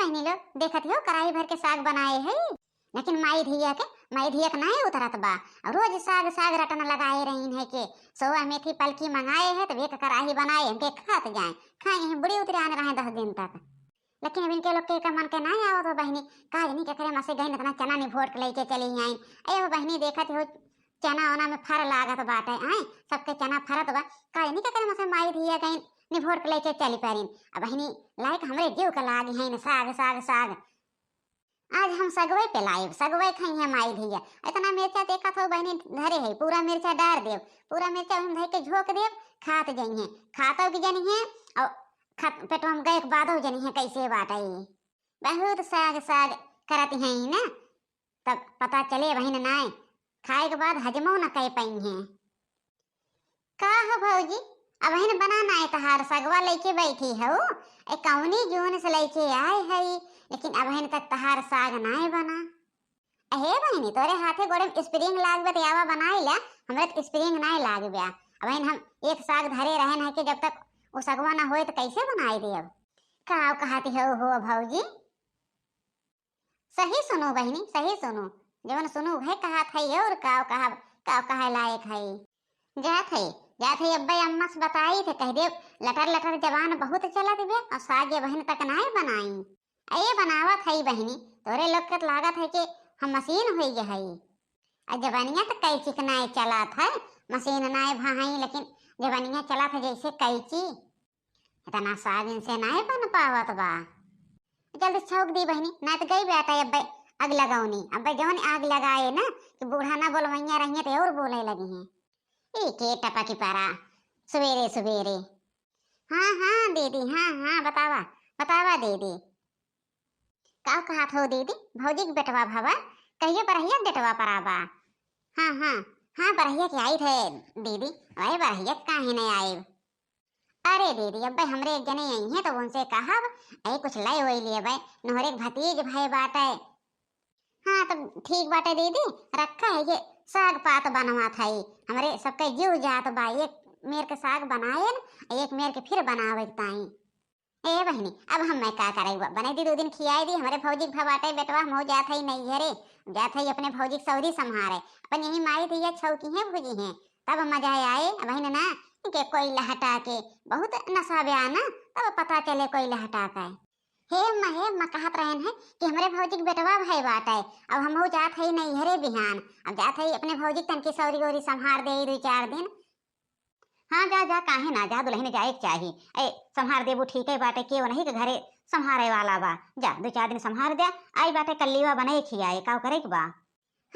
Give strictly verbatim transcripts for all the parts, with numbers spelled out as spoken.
बहिनी लोग, देखत हो, कढ़ाई भर के साग बनाए है, लेकिन माई धिया के, माई धिया के नाहीं उतरत बा। और रोज साग, साग रटन लगाए रहीन है के, सोवा मेथी पलकी मंगाए है, तब एक कढ़ाई बनाए, हमके खात जाए, खाए, यहीं बुढ़ी उतरान रहे दस दिन तक। लेकिन अब इनके लोग के, के मन के नाहीं आवत हो बहिनी, का जानी केकरे मसे गइन इतना चना निभोट के लेके चली आइन। ए वो बहिनी, देखत हो, चना ओना में फर लागत बाटे, आए, सबके चना फरत बा, का जानी केकरे मसे माई धिया गइन निभोट के लेके चली परिन। अब बहिनी, लायक हमरे जीव के लागी हैं साग, साग, साग। आज हम सगवे पे लाइब, सगवे खइहें माई धिया। इतना मिर्चा देखत हो बहिनी धरे है, पूरा मिर्चा डार देब, पूरा मिर्चा हम धइ के झोंक देब, खात जइहें, खातो के जनिहें, और खत-, पेटवा में गए के बादो जनिहें कैसे बाटे। बहुत साग, साग करत हैं ना, तब पता चले बहिन नाय, खाए के बाद हजमो न कर पइहें। का हो भौजी, अबहिन बना नाय तहार सगवा लइके बैठी हऊ? ए कौनी जून से लइके आए हई, लेकिन अबहिन तक तहार साग नाय बना। अहे बहिनी, तोरे हाथे गोड़े में spring लागबे त आवा बनाई ला, हमरे त spring नाय लागबे। अबहिन हम एक साग धरे रहन है कि जब तक उ सगवा ना होए त कैसे बनाई देब? का कहती हो, हो भौजी? सही सुनो बहिनी, सही सुनो, जवन सुनो उहे कहत है और का कहा, का कहे लायक है। जात है, जात है अब्बे अम्मा से बताई थे, कह देब लटर लटर जबान बहुत चलत बे, और साग अबहिन तक नाय बनाई। अये बनावत है बहिनी, तोरे लोग के त लागत है कि हम मशीन होई गए है। आ जबनिया त कैची के नाय चलत है, मशीन नाय भाई, लेकिन जबनिया चलत है जैसे कैची। इतना साग इनसे नाय बन पावत बा। जल्दी छौंक दी बहिनी, ना त गई बेटा अब्बे आग लगौनी। अब्बे जौन आग लगाए ना कि बूढ़ा ना बोलवैया रहिए त और बोले लगी हैं। ई के टपकी परा सुबेरे सुबेरे। हाँ, हाँ दीदी, हाँ, हाँ, बतावा, बतावा दीदी। का कहत हो दीदी? भौजी के बेटवा भवा, कहिए बरहिया के डेटवा परा बा। हाँ, हाँ, हाँ, बरहिया के आई थे दीदी, वही बरहिया के काहे नहीं आए? अरे दीदी, अब्बे हमरे एक जने आई हैं, तो उनसे कहब, ए, कुछ लय वही लेबे, नोहरे के भतीज भाई बाटे। हाँ, तब ठीक बाटे दीदी, रखा है, ये साग पात बनवा था, हमरे सबके जीव जात बा, एक मेर के साग बनाए न, एक मेर के फिर बनावे के ताई। ए बहिनी, अब हम मैं का करई, बनाई दी, दो दिन खियाई दी, हमरे भौजी के भवाटे बेटवा, हम हो जात है नैहरे, जात है अपने भौजी के सौरी संभारे, अपन यही माई धिया छौकी हैं भुजी हैं, तब मजा आए। अब बहिन ना, इनके कोई लहटा के, बहुत नशा बया ना, तब पता चले कोई लहटा का है। हे अम्मा, हे अम्मा, कहत रहन है कि हमरे भौजी के बेटवा भाई बाटे, अब हम हो जात है नैहरे बिहान, अब जात है अपने भौजी के तनकी सौरी ओरी संभार दे दो चार दिन। हाँ, जा, जा, काहे ना, जा, दुलहिन जाए के चाही। ए, संभार देबू, ठीक है बाटे, केव नहीं के घरे संभारे वाला बा। जा, दो चार दिन संभार दे, आई बाटे कल्लीवा बनाए खियाए, का करे के बा?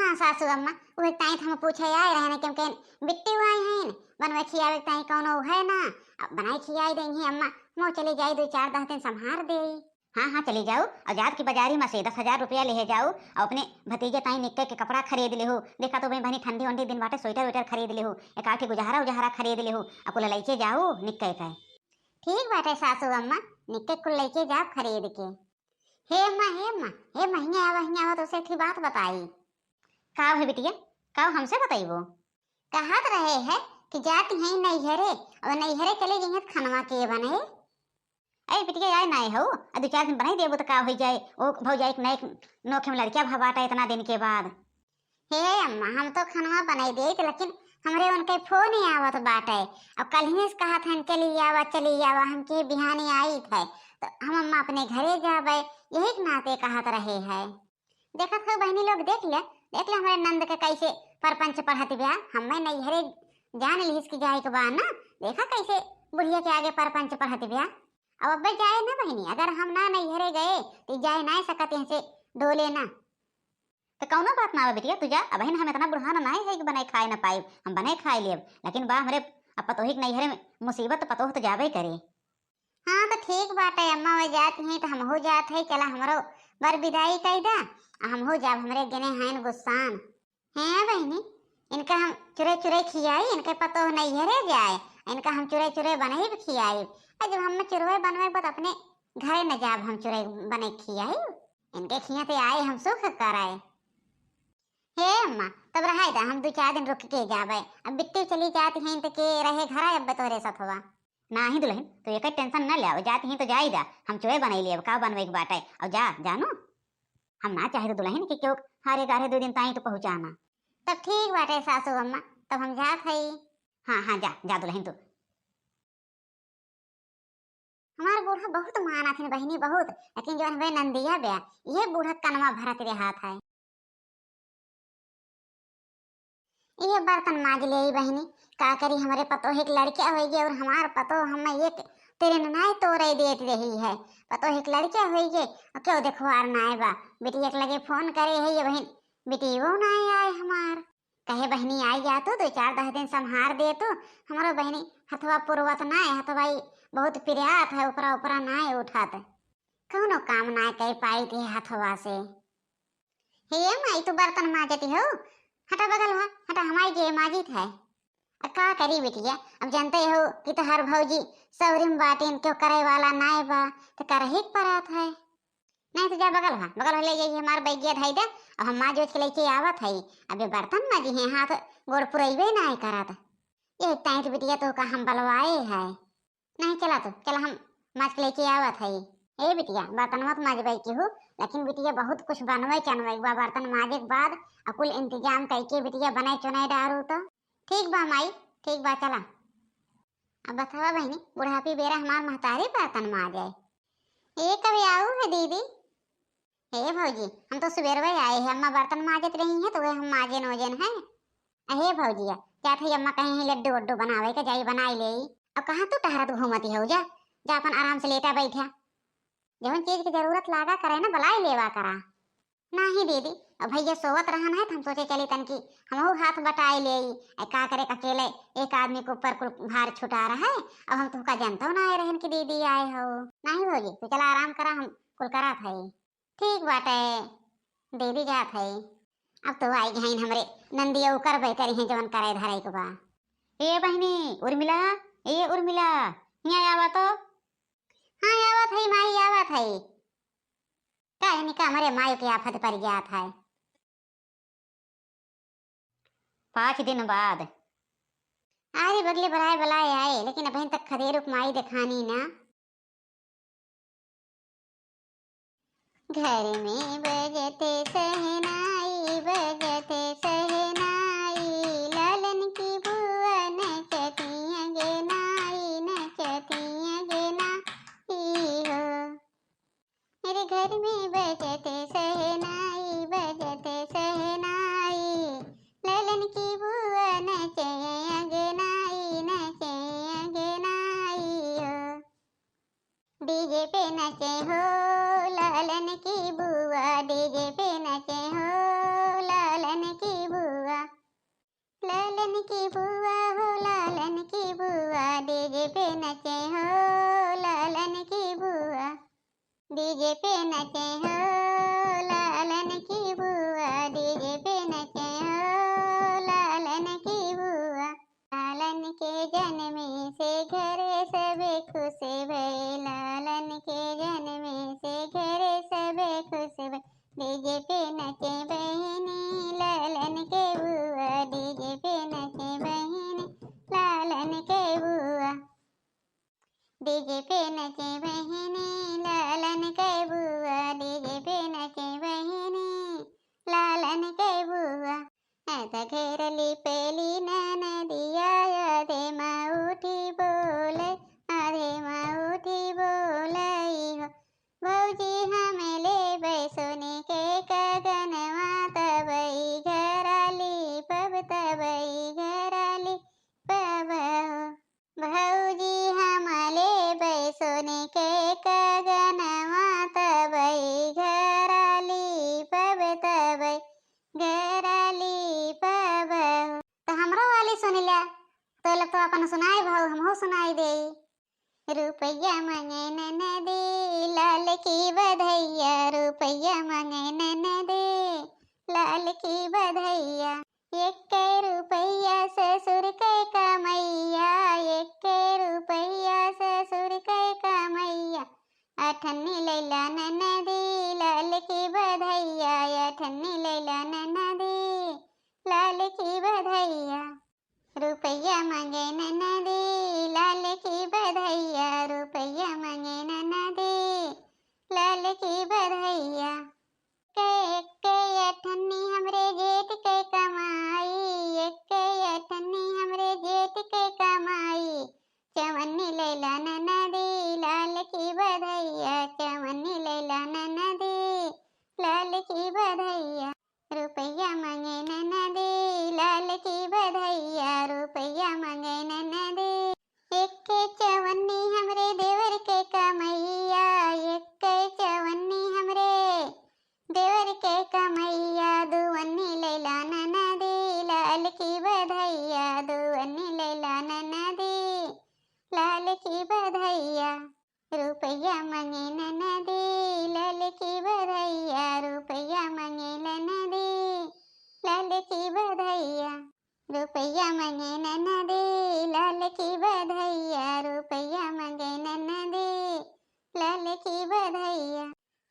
हाँ, सासू अम्मा, उहे ताई त हम पूछे आए रहने, क्योंकि बिट्टी हुआ हैं, बनवे खियावे के ताई कौनो है ना, अब बनाए खियाए देंगी अम्मा, मो चली जाई, दो चार दस दिन संभार देई। हाँ, हाँ, चली जाऊ, और जात की बाजारी में से दस हजार रुपया ले जाऊ, और अपने भतीजे ताई निक्के के कपड़ा खरीद लेहू। देखा तो बहिनी, ठंडी वंडी दिन बाटे, स्वेटर वेटर खरीद लेहू, एक आठी गुजहरा उजहरा खरीद लेहू, और कुल लइके जाऊ निक्के के। ठीक बाटे सासू अम्मा, निक्के कुल लइके जाब खरीद के। हे अम्मा, हे अम्मा, हे अम्मा, हियाँ आवा, हियाँ आवा, तो से एक बात बताई। का है बिटिया, का हमसे बताइबो? कहत रहे है कि जात हैं नैहरे, और नैहरे चले गई हैं त खनवा के बने। ए बिटिया, आए ना हो, आ दो चार दिन बनाई देबो त का हो जाए? ओ भौजाई के नए नोखे में लड़किया भवाटा इतना दिन के बाद। हे अम्मा, हम तो खनवा बनाई देत, लेकिन हमरे उनके फोन ही आवत बाटे। अब कल ही से कहत हन, "चली आवा, चली आवा," हम के बिहानी आई थे, तो हम अम्मा अपने घरे जाबे, यही के नाते कहत रहे है। देखत हो बहिनी लोग, देख ले, देख ले हमरे नंद के कैसे परपंच पढ़त ब्या। हमें नैहरे जान लिहिस कि जाए के बा ना, देखा कैसे बुढ़िया के आगे परपंच पढ़त ब्या। अब अब्बे जाए ना बहिनी, अगर हम ना नैहरे गए तो जाए ना सकत, यहाँ से डोले ना। तो कौनो बात ना बा बिटिया, तू जा। अबहिन हम इतना बुढ़ान नाहीं है कि बनाए खाए ना पाइब, हम बनाए खाए लेब, लेकिन बा हमरे अब पतोही के नैहरे में मुसीबत, तो पतोह तो जाबे करे। हाँ, तो ठीक बाटे अम्मा, वे जात हैं तो हमहू जात है, चला हमरो बर विदाई कई दा, आ हमहू जाब, हमरे गने हैं गुस्सान। हैं बहिनी, इनका हम चुरे चुरे खियाई, इनके पतोह नैहरे जाए, इनका हम चुरे चुरे बनई खियाई। आ जब हम चुरवे बनवे के बाद अपने घरे न जाब, हम चुरे बने खियाई, इनके खिया से आए हम सुख कराए। हे अम्मा, तब रहाई दा, हम दो चार दिन रुक के जाबे। अब बिट्टी चली जाती हैं तो के रहे घरा अब तोरे सथवा। नाही दुलहिन, तू एकर tension न ल्याव, जात ही तो जाई दा, हम चोए बनई लेब, का बनवे के बाटे, अउ जा, जानू। हम ना चाहे तो दुलहिन कि केहू हारे गारे दो दिन ताई तो पहुँचाना। तब ठीक बाटे सासू अम्मा, तब हम जात हई। हाँ, हाँ, जा, जा दुलहिन तू। हमार बूढ़ा बहुत मानत हिन बहिनी, बहुत, लेकिन जौन हवे नंदिया बया, इहे बूढ़ा कनवा भरत रहत है। इहे बर्तन माज लेई बहिनी, का करी, हमरे पतोह के लड़का होई गए और हमार पतोह हमें एक तिरिन नाय तोरे देत रही है। पतोह के लड़का होई गए, और केहू देखवार नाय बा। बिटिया के लगे फोन करे है ये बहिन, बिटियो नाय आए हमार। कहे बहिनी आई जा तू, दो चार दस दिन संभार दे तू, हमरो बहिनी हथवा पुरवत नाय, हथवा ई बहुत पिरात है, ऊपरा ऊपरा नाय उठत, कौनो काम नाय कर पाई थे हथवा से। हे माई, तू बर्तन माजती हो? हटा बगल हुआ, हटा, हमारी जे माजित है। अब का करी बिटिया, अब जानते हो कि तोहर भौजी सौरी में बाटिन, केहू करे वाला नाय बा, तो करही के पड़त है। नहीं तो जा बगल हुआ, बगल हुआ ले जाइए, हमार बैगिया धई दे, अब हम माज उज के लेके आवत हई। अब ये बर्तन माजी हैं, हाथ गोड़ पुरैबे नाय करत। ये टाइट बिटिया तो का हम बलवाए है। नहीं, चला तो, चला हम माज के लेके आवत हई। ए बिटिया, बर्तन मत माजबे केहू, लेकिन बिटिया बहुत कुछ बनवे चनवे के बा, बर्तन माजे के बाद आ कुल इंतजाम कइके बिटिया बने चुने डारू तो। ठीक बा माई, ठीक बा, चला। अब बतावा बहिनी, बुढ़ापी बेरा हमार महतारी बर्तन माजे। ए कभी आऊ है दीदी? हे भौजी, हम तो सुबेरवे आए हैं, अम्मा बर्तन माजत रही हैं तो वह हम माजे नोजन हैं। अहे भौजिया, जात है अम्मा कहीं ही लड्डू वड्डू बनावे के, जाई बनाई लेई। अब कहाँ तू टहरत घूमती हो, जा, जा अपन आराम से लेटा बैठा। जवन चीज की जरूरत लागा करे ना, बलाई लेवा करा। नाही दीदी, अब भैया सोवत रहन है तो हम सोचे चली तनकी हमहू हाथ बटाई लेई। ए का करे अकेले एक आदमी के ऊपर कुल भार छुटा रहा है, अब हम तुहका जनतो ना आए रहन कि दीदी आए हो। नाही भौजी, तू चला आराम करा, हम कुल करत है। ठीक बाटे, दीदी जात है। अब तो आई गईन हमरे नंदिया, उ करबे करी हैं जवन करे धरे के बा। ए बहिनी उर्मिला, ए उर्मिला, हियाँ आवा तो। हाँ, आवत है माई, आवत है। का जानी का हमरे माई के आफत पड़ जात है। पाँच दिन बाद। अरे बगले बलाए बलाए आए, लेकिन अबहिन तक खदेरुक माई देखानी ना। घर में बजत सहनाई, बजत सहनाई, लालन की बुआ नचती अंगनाई, नचती अंगनाई हो। मेरे घर में बजत सहनाई, बजत सहनाई, लालन की बुआ नचे अंगनाई, नचे अंगनाई हो। डीजे पे नचे हो लालन की बुआ, डीजे पे नचे हो लालन की बुआ। लालन की बुआ हो लालन की बुआ, डीजे पे नचे हो लालन की बुआ। डीजे पे नचे हो लालन की बुआ, डीजे पे नचे हो लालन की बुआ। लालन के जन्मे से घरे सबे खुश भए, लालन के जन्मे से घरे सबे खुश भए। डीजे पे नचे बहिनी लालन के बुआ, डीजे पे नचे बहिनी लालन के बुआ। डीजे पे नचे बहिनी लालन के बुआ, डीजे पे नचे बहिनी लालन के बुआ। अध घेरली पेली ननदिया, अधे मा उठी बोले, अधे मा उठी बोलई हो। भौजी हम लेबै सोने के कगनवा, तबई घरा लीपब, तबई घरा लीपब हो। भौजी हम लेबै सोने के कगनवा, तबई घरा लीपब, तबई घरा लीपब हो। तो हमरो वाली सुन ले, तो लोग तो अपन सुनाई भाऊ, हमहू सुनाई देई। रुपया मांगे ननदे, लाल की बधैया, रुपया मांगे ननदे, लाल की बधैया। एक रुपया ससुर के कमैया, एक रुपया ससुर के कमैया। अठन्नी लैला ननदी, लाल की बधैया, अठन्नी लैला ननदी, लाल की बधैया। रुपया मांगे ननदी, लाल की बधैया।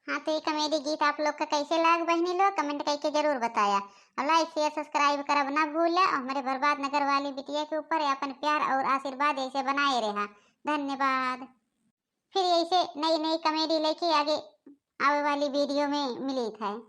हाँ, तो ये कॉमेडी गीत आप लोग का कैसे लाग बहिनी लोग, कमेंट करके जरूर बताया। और लाइक, शेयर, सब्सक्राइब करब ना भूला। और हमरे बर्बाद नगर वाली बिटिया के ऊपर अपन प्यार और आशीर्वाद ऐसे बनाए रहा। धन्यवाद। फिर ऐसे नई नई कॉमेडी लेके आगे आवे वाली वीडियो में मिली था।